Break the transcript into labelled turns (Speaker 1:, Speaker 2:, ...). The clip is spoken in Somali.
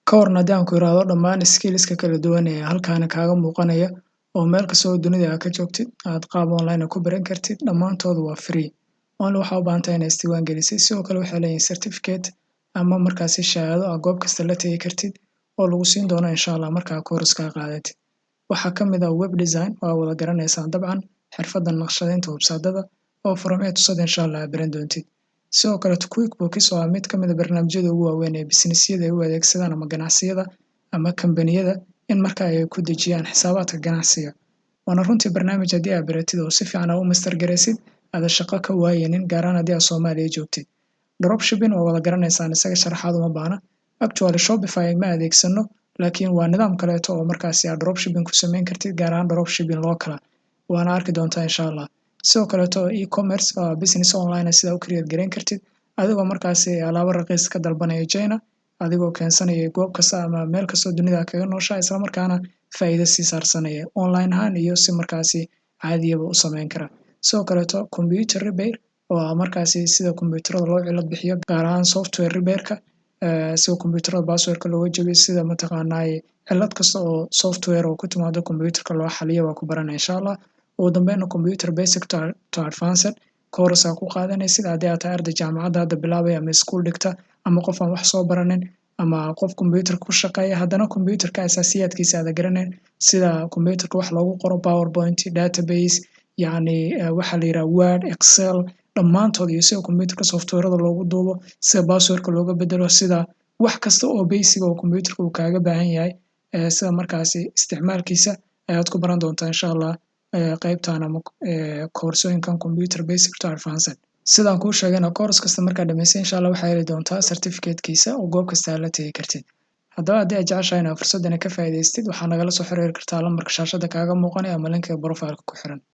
Speaker 1: Ka warna haddii aan ku iraahdo dhammaan skillska kala duwan ee halkaani kaaga muuqanaya oo meel kasta oo dunida aad ka joogtid aad qaab online ah ku baran kartid, dhammaantoodu waa free. Only waxaa u baahan tahay inaad isdiiwaan gelisay. Sidoo kale waxay leeyihiin certificate ama markaasi shahaado aad goob kasta la tegi kartid oo lagu siin doono, insha Allah, markaa course-ka qaadatid. Waxaa ka mid ah web design, waa wada garanaysaan dabcan, xirfadda naqshadeynta website-yada oo from A to Z, insha Allah, aad baran doontid. Sidoo kale QuickBooks oo ah mid ka mid ah barnaamijyada ugu waaweyn ee businessyada ay u adeegsadaan ama ganacsiyada ama kambaniyada in marka ay ku dejiyaan xisaabaadka ganacsiga. Waana runtii barnaamij haddii aad baratid oo si fiican aad u master garaysid aadan shaqo ka waayinin, gaar ahaan haddii aad Soomaaliya joogtid. Dropshipping waa wada garanaysaan, isaga sharaxaad uma baahna. Actually, Shopify ma adeegsano, laakiin waa nidaam kaleeto oo markaasi aad dropshipping ku samayn kartid, gaar ahaan dropshipping local, waana arki doontaa, insha Allah. Sidoo kaleeto e-commerce waa business online sida u create gareyn kartid adigoo markaasi alaabo raqiis ka dalbanaya China, adigoo keensanaya goob kasta ama meel kastoo dunida kaga nooshahay, isla markaana faa'iido sii saarsanaya online ahaan iyo si markaasi caadiyaba u sameyn kara. Sidoo kaleeto computer repair oo ah markaasi sida kombiyuutarada loo cilad bixiyo, gaar ahaan software repairka, sida kombiyuutarada passwordka looga jabiyo, sida mataqaanaaye cilad kasta oo software oo ku timaado kombiyuutarka loo xaliyo, waa ku baranaya, insha Allah. Ugu dambeynna computer basic to advanced course aa ku qaadanaysid haddii aad tahay arday jaamacadda hadda bilaabaya ama school dhigta ama qof aan wax soo baranin ama qof kombiyuutarka ku shaqeeya, haddana kombiyuutarka asaasiyaadkiisa aada garanayn, sida kombiyuutarka wax loogu qoro, PowerPoint, database, yacni waxaa la yidhaha Word, Excel, dhammaantood, iyo sida kombiyuutarka softwarada loogu duubo, sida passwordka looga bedelo, sida wax kasta oo basic oo kombiyuutarka uu kaaga baahan yahay, sida markaasi isticmaalkiisa ayaad ku baran doontaa, insha Allah, qaybtan ama koorsooyinkan computer basic to advanced. Sidaan kuu sheegayna, course kasta markaad dhamaysay, insha Allah, waxaa heli doontaa certificatekiisa oo goob kasta aad la tegi kartid. Haddaba haddii aad jeceshahay inaad fursadani ka faa'iidaystid, waxaa nagala soo xiriiri kartaa lambarka shaashada kaaga muuqanaya ama linkiga profileka ku xiran.